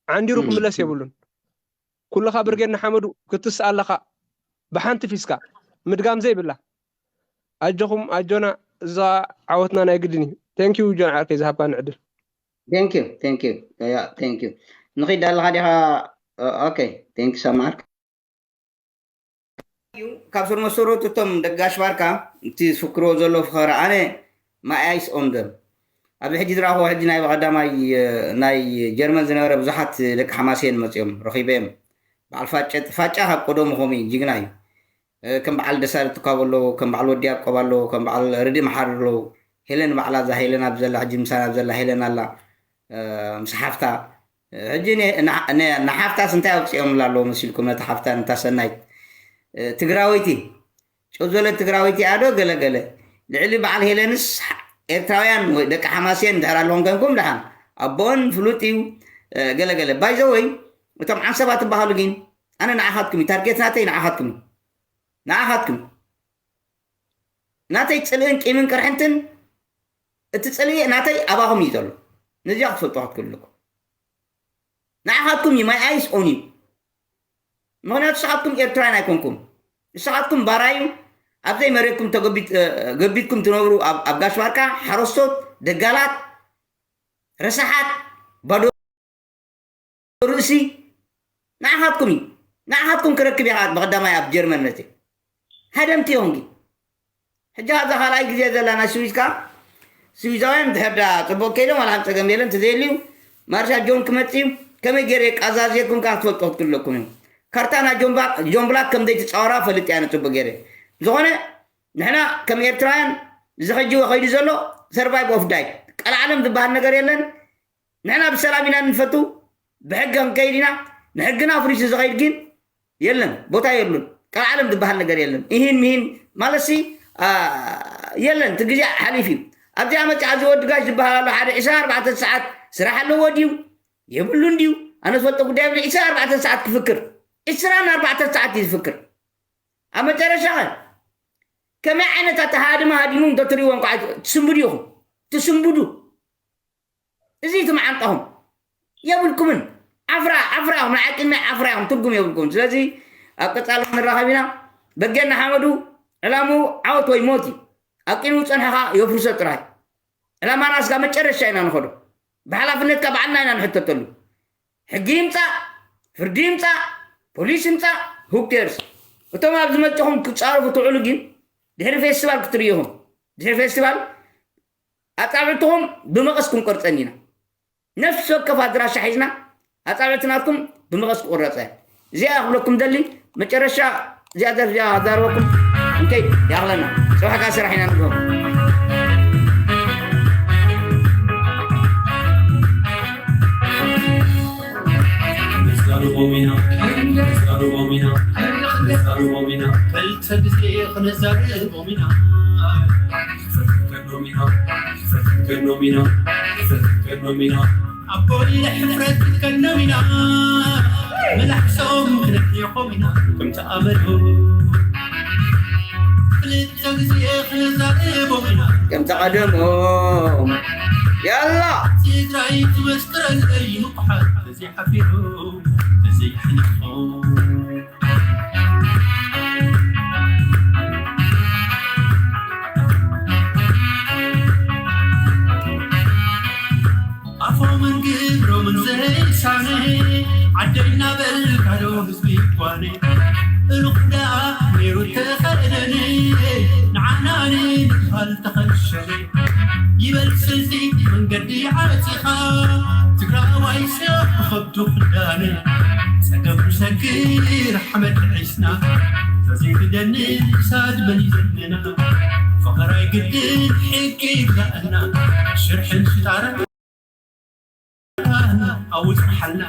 ዓንዲሩ ክምለስ የብሉን። ኩልኻ ብርጌድ ንሓመዱ ክትስእ ኣለኻ፣ ብሓንቲ ፊስካ ምድጋም ዘይብላ። ኣጆኹም ኣጆና፣ እዛ ዓወትና ናይ ግድን እዩ። Thank you ጆን ዓርከይ ዝሃብካኒ ዕድል። Thank you, thank you. Yeah, thank you. ንኺድ ኣለኻ ዲኻ? ኦኬ፣ thank you so much. ካብ ስር መሰረቱ እቶም ደጋሽ ባርካ እቲ ዝፍክርዎ ዘሎ ፍኸራ ኣነ my eyes on them ኣብዚ ሕጂ ዝረኣኹዎ ሕጂ ናይ ብቐዳማይ ናይ ጀርመን ዝነበረ ብዙሓት ደቂ ሓማሴን መፅኦም ረኺበዮም በዓል ፋጨ ፋጫ ካብ ቀደሙ ከምኡ እዩ ጅግና እዩ ከም በዓል ደሳለ ትካብ ኣለዉ ከም በዓል ወዲ ያቆብ ኣለዉ ከም በዓል ርዲ መሓሪ ኣለዉ ሄለን ባዕላ እዛ ሄለን ኣብ ዘላ ሕጂ ምሳና ኣብ ዘላ ሄለን ኣላ ምስ ሓፍታ ሕጂ ንሓፍታስ እንታይ ኣውፅኦምላ ኣለዉ መሲልኩም ነታ ሓፍታ ነታ ሰናይት ትግራወይቲ ጨው ዝበለት ትግራወይቲ እያ ዶ ገለገለ ልዕሊ በዓል ሄለንስ ኤርትራውያን ወይ ደቂ ሓማሴን እንድሕር ኣለዎም ኮንኩም ደሓን ኣቦን ፍሉጥ እዩ ገለገለ ባይዘወይ እቶም ዓንሰባ ትበሃሉ ግን ኣነ ንዓኻትኩም እዩ ታርጌት ናተይ ንዓኻትኩም እዩ ንዓኻትኩም ናተይ ፅልእን ቂምን ቅርሕንትን እቲ ፅልኢ ናተይ ኣባኹም እዩ ዘሎ ነዚኣ ክትፈልጡ ክትክልልኩም ንዓኻትኩም እዩ my eyes on you ምኽንያቱ ንስኻትኩም ኤርትራውያን ኣይኮንኩም ንስኻትኩም ባራዩ ኣብዘይ መሬትኩም ገቢትኩም ትነብሩ ኣብ ጋሽ ባርካ ሓረስቶት ደጋላት ረሳሓት ባዶ ርእሲ ንዓኻትኩም እዩ ንዓኻትኩም ክረክብ እየ ብቐዳማይ ኣብ ጀርመን መፅእ ሃደምቲ ኢኹም ግን ሕጂ ኣብዛ ካልኣይ ግዜ ዘላ ናይ ስዊዝ ከዓ ስዊዛውያን ድሕር ዳ ፅቡቅ ከይዶም ዋላ ሓንቲ ፀገም የለን ተዘየልዩ ማርሻ ጆን ክመፅእ እዩ ከመይ ገይረ የቃዛዝየኩም ከዓ ክትፈልጦ ክትክለኩም እዩ ካርታ ናይ ጆን ብላክ ከም ዘይትፃወራ ፈልጥ እያ ንፅቡቅ ገይረ ዝኾነ ንሕና ከም ኤርትራውያን እዚ ሕጂ ከይዱ ዘሎ survive or die ቀልዓለም ዝበሃል ነገር የለን ንሕና ብሰላም ኢና ንፈቱ ብሕጊ ክንከይድ ኢና ንሕግና ኣፍሪሱ ዝኸይድ ግን የለን ቦታ የብሉን ቀልዓለም ዝበሃል ነገር የለን ይህን ምሂን ማለትሲ የለን እቲ ግዜ ሓሊፍ እዩ ኣብዚኣ መፅዓ እዚ ወዲ ጋሽ ዝበሃል ኣሎ ሓደ ዕስራን ኣርባዕተን ሰዓት ስራሕ ኣለዎ ድዩ የብሉን ድዩ ኣነ ዝፈልጦ ጉዳይ የብለ ዕስራን ኣርባዕተን ሰዓት ክፍክር ዕስራን ኣርባዕተን ሰዓት እዩ ዝፍክር ኣብ መጨረሻ ከ ከመይ ዓይነት ኣተሃድማ ሃዲሙ እንተትሪእዎ እንኳ ትስንብዱ ኢኹም ትስንብዱ እዚ እቲ መዓንጣኹም የብልኩምን ዓፍራ ዓፍራ ኢኹም ንዓይ ቅድሚ ዓፍራ ኢኹም ትርጉም የብልኩምን ስለዚ ኣብ ቀፃሊ ክንራኸብ ኢና በጌና ሓመዱ ዕላምኡ ዓወት ወይ ሞት እዩ ኣብ ቅድሚ ፀንሐኻ የፍርሶ ጥራይ ዕላማና እስካ መጨረሻ ኢና ንኸዶ ብሓላፍነትካ ባዕልና ኢና ንሕተተሉ ሕጊ ይምፃእ ፍርዲ ይምፃእ ፖሊስ ይምፃእ ሁክቴርስ እቶም ኣብ ዝመፅኹም ክፃረፉ ትውዕሉ ግን ድሕሪ ፌስቲቫል ክትርእኹም ድሕሪ ፌስቲቫል ኣፃብዕትኹም ብመቐስ ክንቆርፀን ኢና ነፍሲ ወከፍ ኣድራሻ ሒዝና ኣፃብዕቲ ናትኩም ብመቐስ ክቁረፀ እዚኣ ክብለኩም ደሊ መጨረሻ እዚኣ ደርጃ ኣዛርበኩም እንከይ ያኽለና ፅባሕ ከዓ ስራሕ ኢና ንግሆ ነዛርቦም ኢና ነዛርቦም ኢና ነዛርቦም ኢና ክልተ ግዜ ክነዛርቦም ኢና ፈትንከኖም ኢና ፈትንከኖም ኢና ፈትንከኖም ኢና ኣቦይ ሕፍረት ከኖም ኢና መላሕሶም ክነሕየኾም ኢና ከምቲ ኣመሎም ክልተ ግዜ ክነዛርቦም ኢና ከምቲ ቀደሞም ያላ ትግራይ ትመስክረለይ ንቑሓት ተዘይሓፊሮም ተዘይሕኒኾም ኣፎምን ግብሮምን ዘይሳነ ዓደይ እናበልካዶ ህዝቢ ይኳነ እሉቕ ደኣ ነይሩ ተኸደነ ንዓናኒ ንኻል ተኸሸነ ይበል ስልቲ መንገዲ ዓፂኻ ትግራዋይ ሰብ ብኸብዱ ክዳነ ፀገም ንሰግር ሓመድ ሒስና ተዘይትደንን እሳት በሊዘነና ፈኸራይ ግድን ሕቂ ይግዛእና ሽርሕን ሽጣራ ኣውፅሓልና